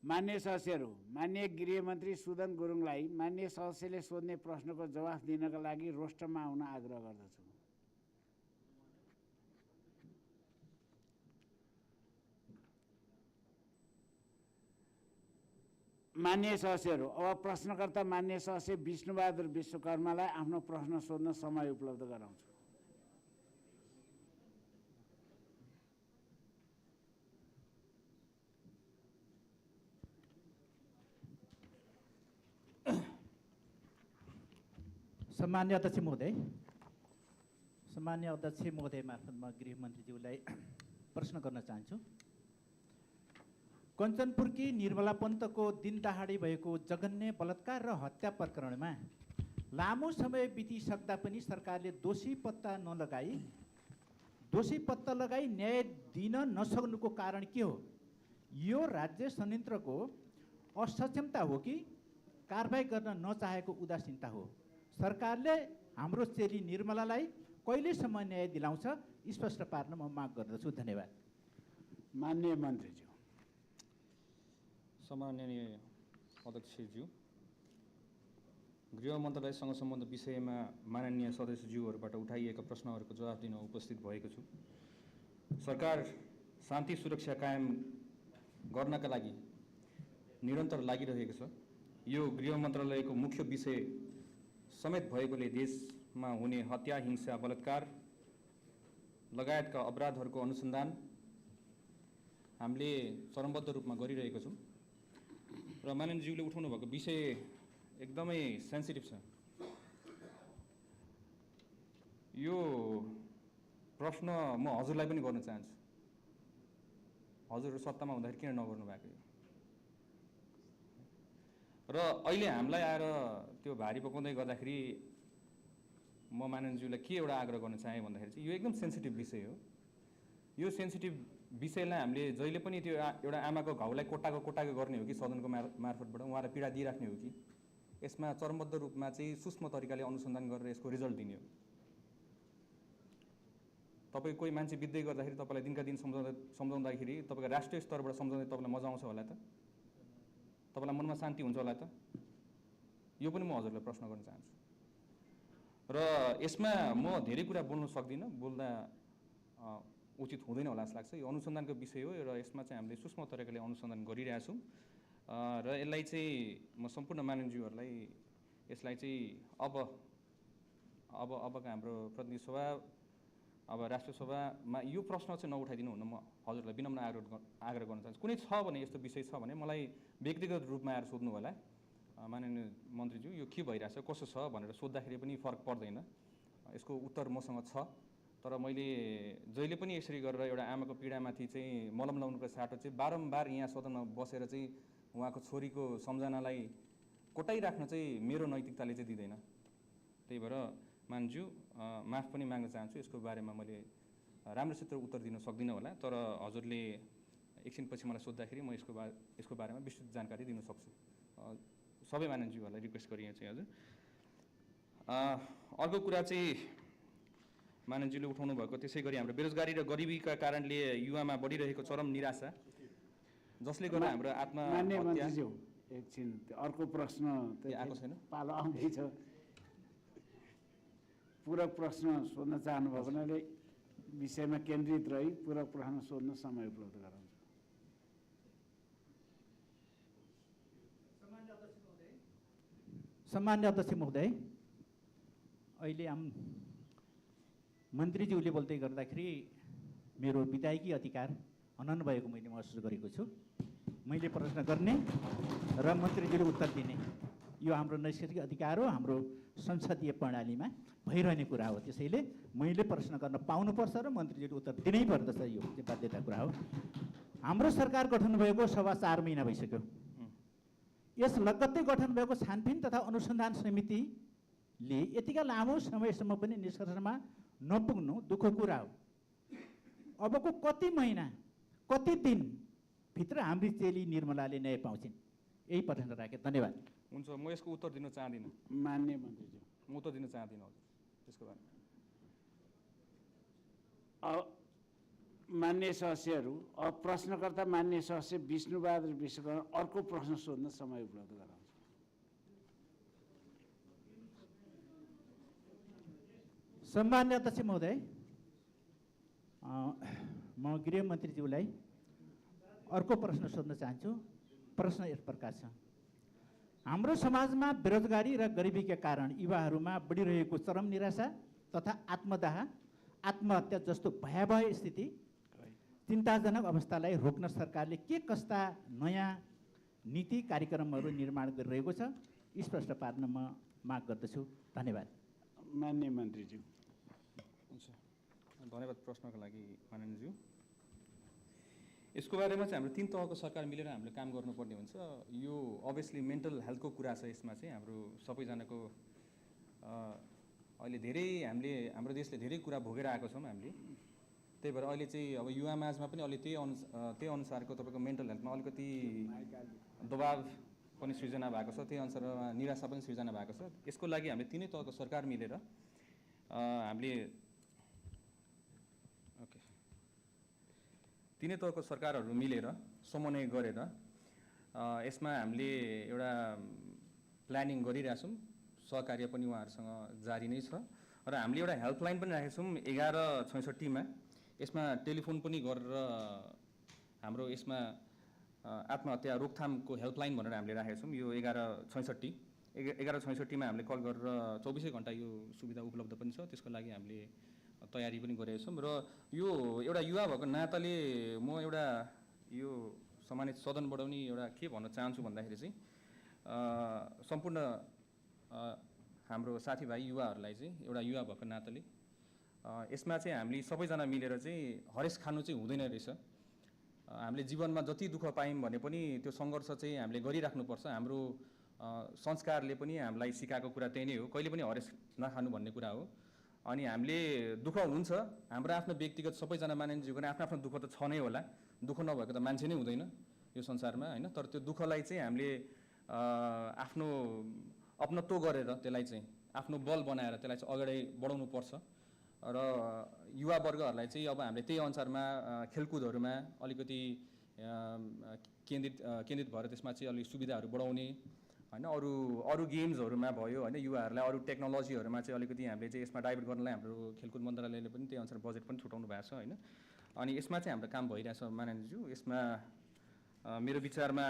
मान्य सदस्यहरू, मान्य गृहमन्त्री सुदन गुरुङलाई मान्य सदस्यले सोध्ने प्रश्नको जवाफ दिनका लागि रोस्टरमा आउन आग्रह गर्दछु। मान्य सदस्यहरू, अब प्रश्नकर्ता मान्य सदस्य विष्णुबहादुर विश्वकर्मालाई आफ्नो प्रश्न सोध्न समय उपलब्ध गराउँछु। सम्मान्य अध्यक्ष महोदय मार्फत म गृहमन्त्रीज्यूलाई प्रश्न गर्न चाहन्छु। कञ्चनपुरकी निर्मला पन्तको दिन दहाडी भएको जघन्य बलात्कार र हत्या प्रकरणमा लामो समय बितिसक्दा पनि सरकारले दोषी पत्ता लगाई न्याय दिन नसक्नुको कारण के हो? यो राज्य संयन्त्रको असक्षमता हो कि कारबाही गर्न नचाहेको उदासीनता हो? सरकारले हाम्रो चेली निर्मलालाई कहिलेसम्म न्याय दिलाउँछ स्पष्ट पार्न म माग गर्दछु। धन्यवाद। मान्य मन्त्रीज्यू। सम्माननीय अध्यक्षज्यू, गृह मन्त्रालयसँग सम्बन्ध विषयमा माननीय सदस्यज्यूहरूबाट उठाइएका प्रश्नहरूको जवाफ दिन उपस्थित भएको छु। सरकार शान्ति सुरक्षा कायम गर्नका लागि निरन्तर लागिरहेको छ। यो गृह मन्त्रालयको मुख्य विषय समेत भएकोले देशमा हुने हत्या, हिंसा, बलात्कार लगायतका अपराधहरूको अनुसन्धान हामीले चरणबद्ध रूपमा गरिरहेको छौँ र माननीयज्यूले उठाउनु भएको विषय एकदमै सेन्सिटिभ छ। यो प्रश्न म हजुरलाई पनि गर्न चाहन्छु, हजुरहरू सत्तामा हुँदाखेरि किन नगर्नु भएको यो? र अहिले हामीलाई आएर त्यो भारी पकाउँदै गर्दाखेरि म माननीयज्यूलाई के एउटा आग्रह गर्न चाहेँ भन्दाखेरि चाहिँ यो एकदम सेन्सिटिभ विषय हो। यो सेन्सिटिभ विषयलाई हामीले जहिले पनि त्यो एउटा आमाको घाउलाई कोटाको गर्ने हो कि सदनको मार्फतबाट उहाँलाई पीडा दिइराख्ने हो कि यसमा चरणबद्ध रूपमा चाहिँ सूक्ष्म तरिकाले अनुसन्धान गरेर यसको रिजल्ट दिने हो? तपाईँ कोही मान्छे बित्दै गर्दाखेरि तपाईँलाई दिनका दिन सम्झाउँदाखेरि तपाईँको राष्ट्रिय स्तरबाट सम्झाउँदै तपाईँलाई मजा आउँछ होला त? तपाईँलाई मनमा शान्ति हुन्छ होला त? यो पनि म हजुरलाई प्रश्न गर्न चाहन्छु। र यसमा म धेरै कुरा बोल्न सक्दिनँ, बोल्दा उचित हुँदैन होला जस्तो लाग्छ। यो अनुसन्धानको विषय हो र यसमा चाहिँ हामीले सूक्ष्म तरिकाले अनुसन्धान गरिरहेछौँ र यसलाई चाहिँ म सम्पूर्ण माननीयज्यूहरूलाई यसलाई चाहिँ अबका हाम्रो प्रतिनिधि सभा, अब राष्ट्रिय सभामा यो प्रश्न चाहिँ नउठाइदिनु हुन म हजुरलाई विनम्र आग्रह गर्न चाहन्छु। कुनै छ भने यस्तो विषय छ भने मलाई व्यक्तिगत रूपमा आएर सोध्नु होला, माननीय मन्त्रीज्यू यो के भइरहेछ कसो छ भनेर सोद्धाखेरि पनि फरक पर्दैन, यसको उत्तर मसँग छ। तर मैले जहिले पनि यसरी गरेर एउटा आमाको पीडामाथि चाहिँ मलम लाउनुको साटो चाहिँ बारम्बार यहाँ सदनमा बसेर चाहिँ उहाँको छोरीको सम्झनालाई कोटाइराख्न चाहिँ मेरो नैतिकताले चाहिँ दिँदैन। त्यही भएर मान्छु, माफ पनि माग्न चाहन्छु। यसको बारेमा मैले राम्रोसित उत्तर दिन सक्दिनँ होला, तर हजुरले एकछिनपछि मलाई सोद्धाखेरि म यसको बारेमा विस्तृत जानकारी दिन सक्छु। सबै माननीयज्यूहरूलाई रिक्वेस्ट गरिए चाहिँ हजुर। अर्को कुरा चाहिँ माननीयज्यूले उठाउनु भएको त्यसै गरी हाम्रो बेरोजगारी र गरिबीका कारणले युवामा बढिरहेको चरम निराशा जसले गर्दा हाम्रो मान्य मन्त्रीज्यू एकछिन अर्को प्रश्न आएको छैन, पालो आउँदैछ। पूरक प्रश्न सोध्न चाहनुभयो भने विषयमा केन्द्रित रही पूरक प्रश्न सोध्न समय उपलब्ध गराउँछु। सम्मान्य अध्यक्ष महोदय, अहिले मन्त्रीज्यूले बोल्दै गर्दाखेरि मेरो विधायकी अधिकार हनन भएको मैले महसुस गरेको छु। मैले प्रश्न गर्ने र मन्त्रीज्यूले उत्तर दिने यो हाम्रो नैसर्गिक अधिकार हो, हाम्रो संसदीय प्रणालीमा भइरहने कुरा हो। त्यसैले मैले प्रश्न गर्न पाउनुपर्छ र मन्त्रीज्यूले उत्तर दिनै पर्दछ, यो बाध्यता कुरा हो। हाम्रो सरकार गठन भएको सवा 4 महिना भइसक्यो। यस लगत्तै गठन भएको छानबिन तथा अनुसन्धान समितिले यतिका लामो समयसम्म पनि निष्कर्षमा नपुग्नु दुःखको कुरा हो। अबको कति महिना कति दिनभित्र हाम्री चेली निर्मलाले न्याय पाउँछिन्? यही प्रश्न राखेँ। धन्यवाद। हुन्छ, म यसको उत्तर दिन चाहदिनँ। मान्य मन्त्रीज्यू, म उत्तर दिन चाहदिनँ हजुर यसको बारेमा। मान्य सदस्यहरू, अब प्रश्नकर्ता मान्य सदस्य विष्णुबहादुर विश्वकर्मा अर्को प्रश्न सोध्न समय उपलब्ध गराउँछु। सम्मान्य अध्यक्ष महोदय, म गृहमन्त्रीज्यूलाई अर्को प्रश्न सोध्न चाहन्छु। प्रश्न यस प्रकार छ। हाम्रो समाजमा बेरोजगारी र गरिबीका कारण युवाहरूमा बढिरहेको चरम निराशा तथा आत्मदाह, आत्महत्या जस्तो भयावह स्थिति, चिन्ताजनक अवस्थालाई रोक्न सरकारले के कस्ता नयाँ नीति कार्यक्रमहरू निर्माण गरिरहेको छ, स्पष्ट पार्न म माग गर्दछु। धन्यवाद। मान्य मन्त्रीज्यू। हुन्छ, धन्यवाद प्रश्नको लागि माननीयज्यू। यसको बारेमा चाहिँ हाम्रो 3 तहको सरकार मिलेर हामीले काम गर्नुपर्ने हुन्छ। यो अभियसली मेन्टल हेल्थको कुरा छ। यसमा चाहिँ हाम्रो सबैजनाको अहिले धेरै हाम्रो देशले धेरै कुरा भोगेर आएको छौँ हामीले। त्यही भएर अहिले चाहिँ अब युवा माझमा पनि अहिले त्यही अनुसारको तपाईँको मेन्टल हेल्थमा अलिकति दबाव पनि सृजना भएको छ, त्यही अनुसारमा निराशा पनि सृजना भएको छ। यसको लागि हामीले 3 तहको सरकार मिलेर हामीले 3 तहको सरकारहरू मिलेर समन्वय गरेर यसमा हामीले एउटा प्लानिङ गरिरहेछौँ। सहकार्य पनि उहाँहरूसँग जारी नै छ र हामीले एउटा हेल्पलाइन पनि राखेका छौँ 1166 मा। यसमा टेलिफोन पनि गरेर हाम्रो यसमा आत्महत्या रोकथामको हेल्पलाइन भनेर हामीले राखेका छौँ। यो 1166 मा हामीले कल गरेर 24 घण्टा यो सुविधा उपलब्ध पनि छ। त्यसको लागि हामीले तयारी पनि गरेका छौँ र यो एउटा युवा भएको नाताले म एउटा यो सम्मानित सदनबाट पनि एउटा के भन्न चाहन्छु भन्दाखेरि चाहिँ सम्पूर्ण हाम्रो साथीभाइ युवाहरूलाई चाहिँ एउटा युवा भएको नाताले यसमा चाहिँ हामीले सबैजना मिलेर चाहिँ हरेस खानु चाहिँ हुँदैन रहेछ। हामीले जीवनमा जति दुःख पायौँ भने पनि त्यो सङ्घर्ष चाहिँ हामीले गरिराख्नुपर्छ। हाम्रो संस्कारले पनि हामीलाई सिकाएको कुरा त्यही नै हो, कहिले पनि हरेस नखानु भन्ने कुरा हो। अनि हामीले दुःख हुन्छ, हाम्रो आफ्नो व्यक्तिगत सबैजना मानिसको आफ्नो आफ्नो दुःख त छ नै होला। दुःख नभएको त मान्छे नै हुँदैन यो संसारमा, होइन। तर त्यो दुःखलाई चाहिँ हामीले आफ्नो अपनत्व गरेर त्यसलाई चाहिँ आफ्नो बल बनाएर त्यसलाई चाहिँ अगाडि बढाउनु पर्छ। र युवा वर्गहरूलाई चाहिँ अब हामीले त्यही अनुसारमा खेलकुदहरूमा अलिकति केन्द्रित भएर त्यसमा चाहिँ अलिक सुविधाहरू बढाउने, होइन। अरू गेम्सहरूमा भयो, होइन। युवाहरूलाई अरू टेक्नोलोजीहरूमा चाहिँ अलिकति हामीले चाहिँ यसमा डाइभर्ट गर्नलाई हाम्रो खेलकुद मन्त्रालयले पनि त्यही अनुसार बजेट पनि छुटाउनु भएको छ, होइन। अनि यसमा चाहिँ हाम्रो काम भइरहेछ माननीयज्यू। यसमा मेरो विचारमा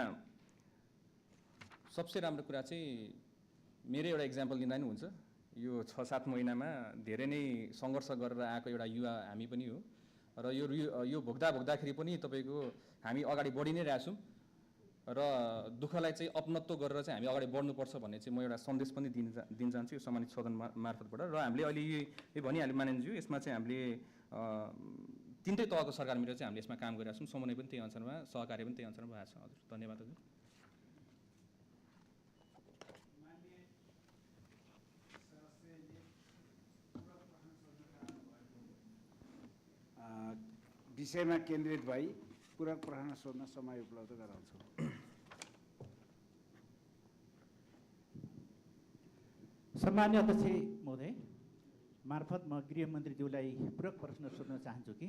सबसे राम्रो कुरा चाहिँ मेरै एउटा इक्जाम्पल दिँदा नि हुन्छ। यो 6-7 महिनामा धेरै नै सङ्घर्ष गरेर आएको एउटा युवा हामी पनि हो र यो भोग्दाखेरि पनि तपाईँको हामी अगाडि बढी नै रहेछौँ र दुःखलाई चाहिँ अपनत्व गरेर चाहिँ हामी अगाडि बढ्नुपर्छ भन्ने चाहिँ म एउटा सन्देश पनि दिन चाहन्छु यो सम्मानित सदन मार्फतबाट। र हामीले अहिले यो भनिहाल्यो माननीयज्यू, यसमा चाहिँ हामीले 3 तहको सरकार मिलेर चाहिँ हामीले यसमा काम गरिरहेको छौँ। समन्वय पनि त्यही अनुसारमा, सहकार्य पनि त्यही अनुसारमा भएको छ। हजुर, धन्यवाद हजुर। विषयमा केन्द्रित भई पूरक प्रश्न सोध्न समय उपलब्ध गराउँछु। सम्मान्य अध्यक्ष महोदय मार्फत म गृहमन्त्रीज्यूलाई पूरक प्रश्न सोध्न चाहन्छु कि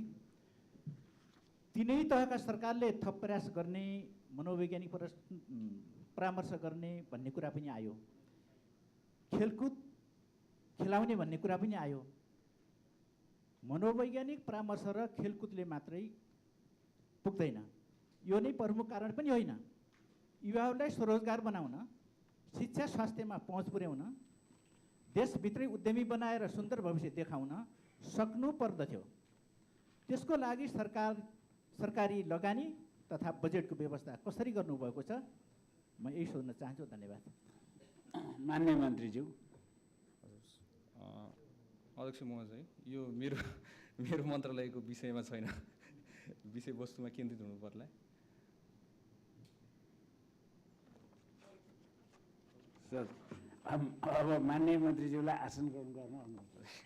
3 तहका सरकारले थप प्रयास गर्ने, मनोवैज्ञानिक परामर्श गर्ने भन्ने कुरा पनि आयो, खेलकुद खेलाउने भन्ने कुरा पनि आयो। मनोवैज्ञानिक परामर्श र खेलकुदले मात्रै पुग्दैन, यो नै प्रमुख कारण पनि होइन। युवाहरूलाई स्वरोजगार बनाउन, शिक्षा स्वास्थ्यमा पहुँच पुर्याउन, देशभित्रै उद्यमी बनाएर सुन्दर भविष्य देखाउन सक्नु पर्दथ्यो। त्यसको लागि सरकारी लगानी तथा बजेटको व्यवस्था कसरी गर्नुभएको छ, म यही सोध्न चाहन्छु। धन्यवाद। मान्य मन्त्रीज्यू। अध्यक्ष महोदय, यो मेरो मन्त्रालयको विषयमा छैन, विषयवस्तुमा केन्द्रित हुनु पर्ला। सर, अब मान्य मन्त्रीज्यूलाई आसन ग्रहण गर्न अनुरोध गर्छु।